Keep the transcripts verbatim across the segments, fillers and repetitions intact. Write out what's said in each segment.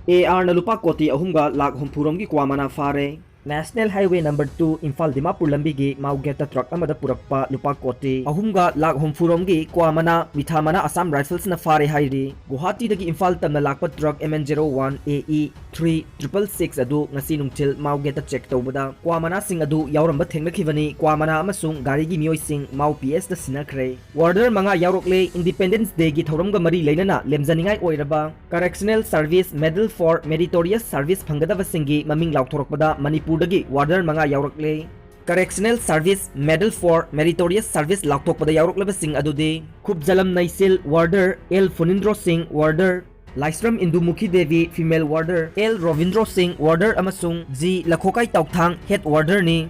ꯑꯦ ꯑꯥꯔꯅ ꯂꯨꯄꯥ ꯀꯣꯇꯤ ꯑꯍꯨꯝꯒ ꯂꯥꯛ ꯍꯨꯝꯐꯨꯔꯣꯝꯒꯤ ꯀ꯭ꯋꯥ ꯃꯅꯥ ꯐꯥꯔꯦ꯫ National Highway number two Imphal Dimapur ꯂꯝꯕꯤꯒꯤ ꯃꯥꯎ ꯒꯦꯠꯇ ꯇ꯭ꯔꯛ ꯑꯃꯗ ꯄꯨꯔꯛꯄ ꯂꯨꯄꯥ ꯀꯣꯇꯤ ꯑꯍꯨꯝꯒ ꯂꯥꯛ ꯍꯨꯝꯐꯨꯔꯣꯝꯒꯤ ꯀ꯭ꯋꯥ ꯃꯅꯥ, ꯃꯤꯊꯥ ꯃꯅꯥ ꯑꯁꯥꯝ ꯔꯥꯏꯐꯜꯁꯅ ꯐꯥꯔꯦ ꯍꯥꯏꯔꯤ꯫ ꯒꯨꯋꯥꯍꯥꯇꯤꯗꯒꯤ ꯏꯝꯐꯥꯜ ꯇꯝꯅ ꯂꯥꯛꯄ truck M N zero one A E three triple six ꯑꯗꯨ ꯉꯁꯤ ꯅꯨꯡꯊꯤꯜ ꯃꯥꯎ ꯒꯦꯠꯇ ꯆꯦꯛ ꯇꯧꯕꯗ ꯀ꯭ꯋꯥ ꯃꯅꯥꯁꯤꯡ ꯑꯗꯨ ꯌꯥꯎꯔꯝꯕ ꯊꯦꯡꯅꯈꯤꯕꯅꯤ꯫ ꯀ꯭ꯋꯥ ꯃꯅꯥ ꯑꯃꯁꯨꯡ ꯒꯥꯔꯤꯒꯤ ꯃꯤꯑꯣꯏꯁꯤꯡ ꯃꯥꯎ P Sꯇ ꯁꯤꯟꯅꯈ꯭ꯔꯦ꯫ Warder ꯃꯉꯥ ꯌꯥꯎꯔꯛꯂꯦ꯫ Independence Dayꯒꯤ ꯊꯧꯔꯝꯒ ꯃꯔꯤ ꯂꯩꯅꯅ ꯂꯦꯝꯖꯅꯤꯡꯉꯥꯏ ꯑꯣꯏꯔꯕ Correctional Service Medal for Meritorious Service ꯐꯪꯒꯗꯕꯁꯤꯡꯒꯤ ꯃꯃꯤꯡ ꯂꯥꯎꯊꯣꯔꯛꯄꯗ ꯃꯅꯤꯄꯨꯔꯗꯒꯤ warder ꯃꯉꯥ ꯌꯥꯎꯔꯛꯂꯦ꯫ Correctional Service Medal for Meritorious Service ꯂꯥꯎꯊꯣꯛꯄꯗ ꯌꯥꯎꯔꯛꯂꯕꯁꯤꯡ ꯑꯗꯨꯗꯤ ꯈꯨꯞꯖꯂꯝ ꯅꯩꯁꯤꯜ warder, L ꯐꯨꯅꯤꯟꯗ꯭ꯔꯣ ꯁꯤꯡ warder, ꯂꯥꯏꯁ꯭ꯔꯝ ꯏꯟꯗꯨꯃꯨꯈꯤ Devi female warder, L Robindro ꯁꯤꯡ warder ꯑꯃꯁꯨꯡ G ꯂꯈꯣꯀꯥꯏ ꯇꯥꯎꯊꯥꯡ head warderꯅꯤ꯫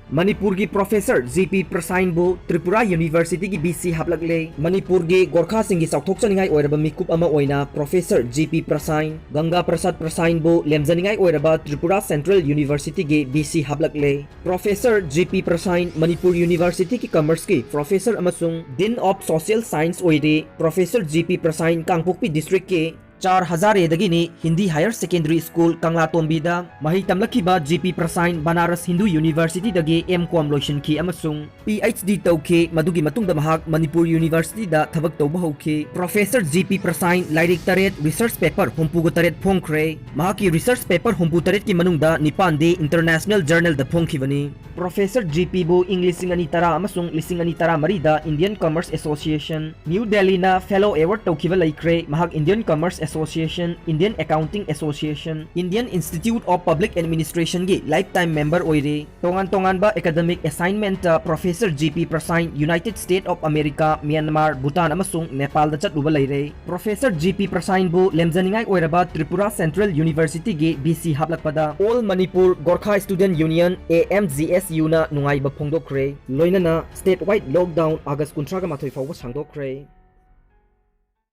ꯃꯅꯤꯄꯨꯔꯒꯤ Professor G P ꯄ꯭ꯔꯁꯥꯏꯟꯕꯨ Tripura Universityꯒꯤ V C ꯍꯥꯞꯂꯛꯂꯦ꯫ ꯃꯅꯤꯄꯨꯔꯒꯤ ꯒꯣꯔꯈꯥꯁꯤꯡꯒꯤ ꯆꯥꯎꯊꯣꯛꯆꯅꯤꯡꯉꯥꯏ ꯑꯣꯏꯔꯕ ꯃꯤꯀꯨꯞ ꯑꯃ ꯑꯣꯏꯅ Professor G P ꯄ꯭ꯔꯁꯥꯏꯟ, ꯒꯪꯒꯥ ꯄ꯭ꯔꯁꯥꯗ ꯄ꯭ꯔꯁꯥꯏꯟꯕꯨ ꯂꯦꯝꯖꯅꯤꯡꯉꯥꯏ ꯑꯣꯏꯔꯕ Tripura Central Universityꯒꯤ V C ꯍꯥꯞꯂꯛꯂꯦ꯫ Professor G P ꯄ꯭ꯔꯁꯥꯏꯟ Manipur Universityꯒꯤ Commerceꯀꯤ Professor ꯑꯃꯁꯨꯡ Dean of Social Science ꯑꯣꯏꯔꯤ꯫ Professor G P ꯄ꯭ꯔꯁꯥꯏꯟ ꯀꯥꯡꯄꯣꯛꯄꯤ Districtꯀꯤ ꯆꯥꯔ ꯍꯖꯥꯔꯦꯗꯒꯤꯅꯤ꯫ ꯍꯤꯟꯗꯤ Higher Secondary School ꯀꯪꯂꯥꯇꯣꯝꯕꯤꯗ ꯃꯍꯩ ꯇꯝꯂꯛꯈꯤꯕ G P ꯄ꯭ꯔꯁꯥꯏꯟ Banaras Hindu Universityꯗꯒꯤ M Com ꯂꯣꯏꯁꯤꯟꯈꯤ ꯑꯃꯁꯨꯡ P H D ꯇꯧꯈꯤ꯫ ꯃꯗꯨꯒꯤ ꯃꯇꯨꯡꯗ ꯃꯍꯥꯛ ꯃꯅꯤꯄꯨꯔ Universityꯗ ꯊꯕꯛ ꯇꯧꯕ ꯍꯧꯈꯤ꯫ Professor G P ꯄ꯭ꯔꯁꯥꯏꯟ ꯂꯥꯏꯔꯤꯛ ꯇꯔꯦꯠ, research paper ꯍꯨꯝꯐꯨꯒ ꯇꯔꯦꯠ ꯐꯣꯡꯈ꯭ꯔꯦ꯫ ꯃꯍꯥꯛꯀꯤ research paper ꯍꯨꯝꯐꯨ ꯇꯔꯦꯠꯀꯤ ꯃꯅꯨꯡꯗ ꯅꯤꯄꯥꯟꯗꯤ International Journalꯗ ꯐꯣꯡꯈꯤꯕꯅꯤ꯫ Professor G Pꯕꯨ ꯏꯪ ꯂꯤꯁꯤꯡ ꯑꯅꯤ ꯇꯔꯥ ꯑꯃꯁꯨꯡ ꯂꯤꯁꯤꯡ ꯑꯅꯤ ꯇꯔꯥꯃꯔꯤꯗ Indian Commerce Association, New Delhiꯅ Fellow Award ꯇꯧꯈꯤꯕ ꯂꯩꯈ꯭ꯔꯦ꯫ ꯃꯍꯥꯛ Indian Commerce Association, Indian Accounting Association, Indian Institute of Public Administrationꯒꯤ lifetime member ꯑꯣꯏꯔꯤ꯫ ꯇꯣꯉꯥꯟ ꯇꯣꯉꯥꯟꯕ academic assignmentꯇ Professor G P ꯄ꯭ꯔꯁꯥꯏꯟ United States of America, Myanmar, Bhutan ꯑꯃꯁꯨꯡ ꯅꯦꯄꯥꯜꯗ ꯆꯠꯂꯨꯕ ꯂꯩꯔꯦ꯫ Professor G P ꯄ꯭ꯔꯁꯥꯏꯟꯕꯨ ꯂꯦꯝꯖꯅꯤꯡꯉꯥꯏ ꯑꯣꯏꯔꯕ Tripura Central Universityꯒꯤ V C ꯍꯥꯞꯂꯛꯄꯗ All Manipur Gorkha Student Union, A M G S Uꯅ ꯅꯨꯡꯉꯥꯏꯕ ꯐꯣꯡꯗꯣꯛꯈ꯭ꯔꯦ꯫ ꯂꯣꯏꯅꯅ state wide lockdown August ꯀꯨꯟꯊ꯭ꯔꯥꯒ ꯃꯥꯊꯣꯏ ꯐꯥꯎꯕ ꯁꯥꯡꯗꯣꯛꯈ꯭ꯔꯦ꯫